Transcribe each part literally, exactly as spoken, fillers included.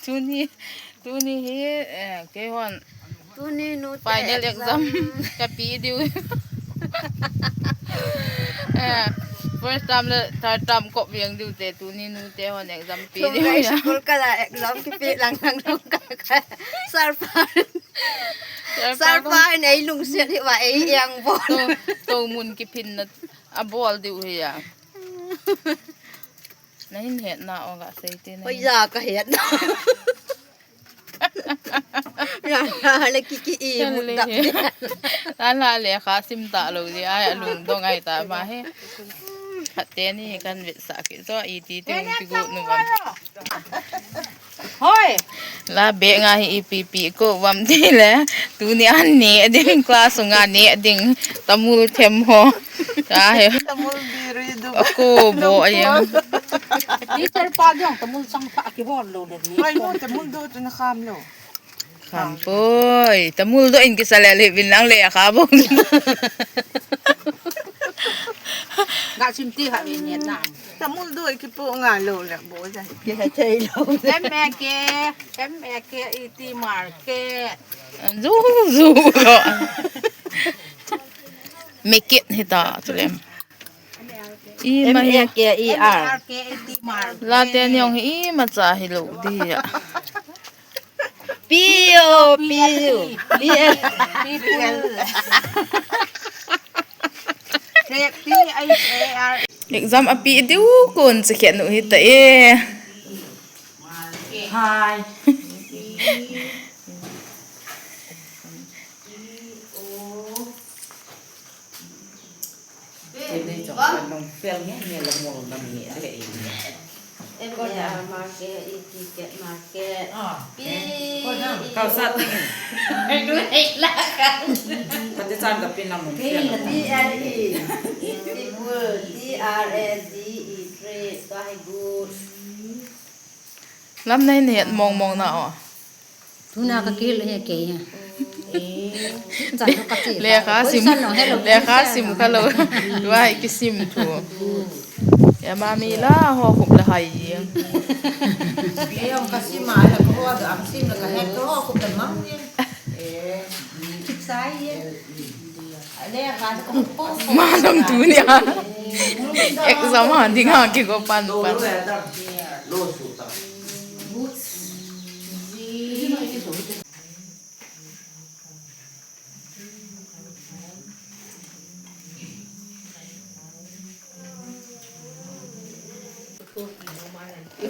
Tuni, tuni hi, eh, keihon Tuni nu te final exam exam. Kape diu. Eh, first term le third term kop veng diu te, tuni nu te hon exam pe Thum diu gai ya. School kala exam kipe lang lang lang ka ka. Sir pa. Sir pa. Sir pa nei lungset hi va ei yang bol. To, to mun kiphinna abol diu hi ya. Na hin hetna o ga sei te na. Oi hin. Ya ka hetna. Ya, ya, le ki ki i mut dap. Ala le kha sim ta lo di ai lungdong ai ta ma he. Khat te ni kan vetsah ki so i ti te ki gu nu bam. Hoi. La be nga hi ipi pi ko bam ti le. Tuni an ni ding class nga ni ding tamul them ho. Ka he. Tamul biri du. Ako bo ayang. Teacher pa jong tamul sang pa kihol lo le ni. Ai no, tamul do tu na kham lo. Kham poi. Tamul do in kisa le le bin lang le kha bo. Ga sim ti ha bin ni na. Tamul do kipo nga lo le bo ja. Ki ha thei lo. M A K, M A K E T market. Zu, zu lo. Make it hita tulem. I ma hi. M A K E R. La te nyong hi i ma cha hi lo di ya. P O P U. P L. People. P H A R. Exam ape diu kon che khen u hita e. Hi. Tene chong kan nong fel nge nge la mol nam nge de e. M A R market, e ticket market. Ah, P eh, ko na, E kau sa U. Ting. Ai, du hei la ka. Kati chan ka pin lang mong fel. P L E. People, T R A D E, trade, buy goods. Lam nei nei mong mong na o. Tuna ka kil he ke he. Chan ka che. Lekha sim. Lekha sim kha lo. Tua hi kisim thu. Ya mami la ho khup la hai. Ye yong ka sim a la ko ho da am sim la ka he ko ho khup la mang ye. Kichai ye. Malam tu ni a. Exam a ding a kigo pan pan.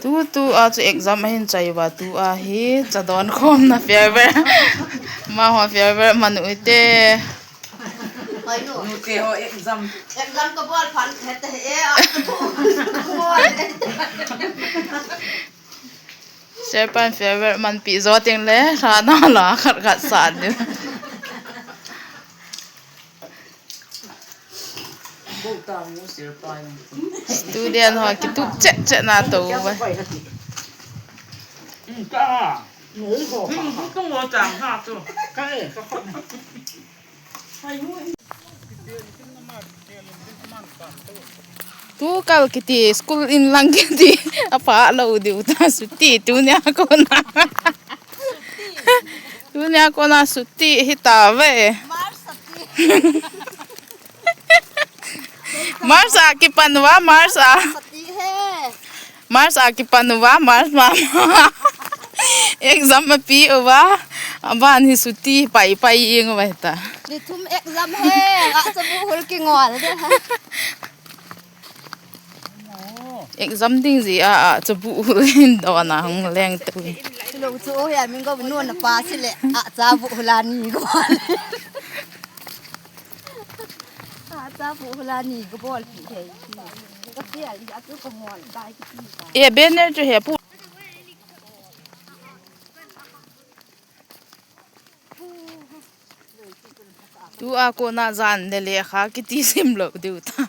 Tu, tu a chu exam ahin chai uva, tu a hi cha don khom na farewell. Ma ho farewell man u te. Nu te ho exam. Exam ka bol phan khat e a. Sir pan farewell man pi zo ting le, sa na la khat khat sa diu. Student ho kitup chet chet na to uve. Tu kal kiti school in lang kiti apa lo diu ta suti tunia kona. Tunia kona suti hita ve. March a kipan uva, March a. March a kipan uva, March mama. Exam ape uva, aban hi suti pai pai jeng uva hita. Ni thum exam he, a chabu hul kingol de. Exam ding ji a, a chabu hul hin dona hung leng tu. Lo chu o ya min go nu na pa si le, a chabu hul a ni go. A chabu hul a ni go bol pi he. Ka pi a, a chu ka ngol tai ki pi ta. E banner chu he pu. Tu a kona jan le lekha kiti sim lo diu ta.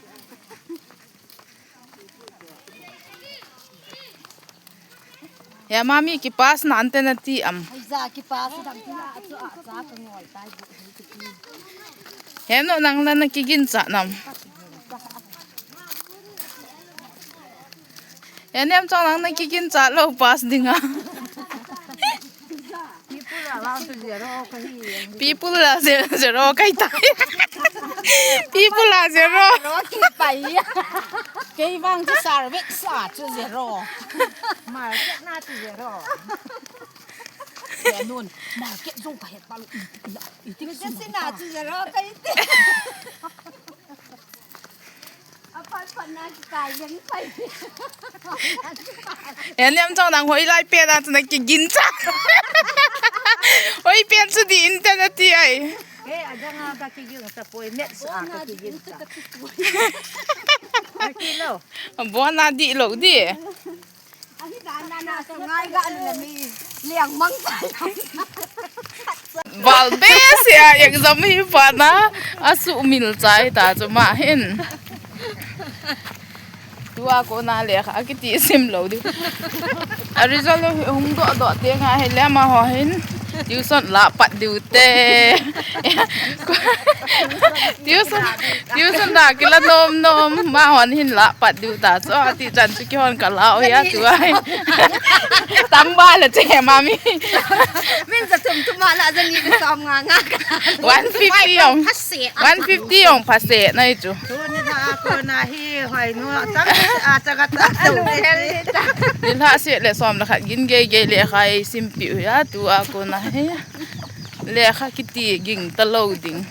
Ya mami kipas nante nati am. Ai ja kipas dam ti a chu a cha ka ngol tai. He no nang na na kigin cha nam. Aniamchong nang na kiginchat lou pass ding a. People la zero, zero kahi tai. People la zero. Zero kipai. Kei vang chu service a chu zero. Market na chu zero. Nun, market jong kahet pa lou. Iti, iti, iti, sina chu zero kahi tai. Apat pat na kikai jeng pai. Aniamchong nang hoilai pen a chu na kiginchat. Hoipen chu di internet ti ai. Eh, adang a ka kiginchat poi, net sa ka kiginchat. Aki lou. Bona di lou di. Ahi dan na na so ngai ga lu na mi liang mang sai. Val be sia exam hi pa na a sumil chai ta chu ma hin. Tua kona lekha kiti sim lou di. A result lou hi hung doh doh te nga hi le amaho hin. Tuition la pat diu te. Tuition, tuition la kila nom nom. Amahon hin la pat diu ta chu. Ati chan chu kihon ka la o ya tu ai. Tamba le che mami. Min za tum tum ma la za ni som nga nga ka la. One fifty jong. One fifty jong phase nai chu. Tuni na ko na hi hoi nu chang a cha ka ta. Alu hel ni ta. Nilhah seh le som le khat gin gei gei lekha ei simpi u ya tua kona hi. Lekha kiti ging ta lou ding.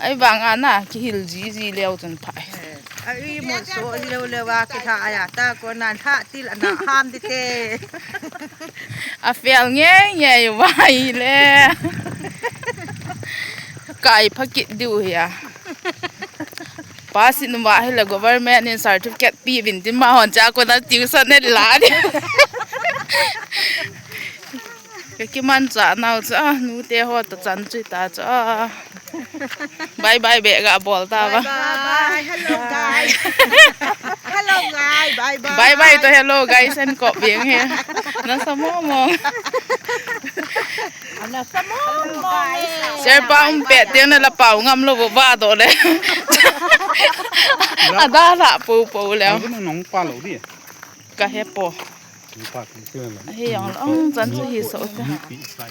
Ai vang a na kihil ji ji leu chun pha. Ai mo so leu leu a kilha aya ta kona lha til ana ham di te. A fail ngei ngei vai le. Kai phakit diu hi a. Pass in uva hi le government in certificate pe vin tin amahon cha kona tuition ne la di. Ka kimanchah nau chu a, nute ho ta chan chu ta chu a. Bye bye be ga bol ta va. Bye bye. Hello guys. Hello guys. Bye bye. Bye bye to hello guys and kop beng he. Na sa mo mo. Ana sa mo mo. Sir pa um pe te na la pau ngam lou va do le. Ada la pu pu le. Ang nong pa lou di. Ka he po. Nong pa ki te la. He yang long chan chu hi so ta. Nong pi sai.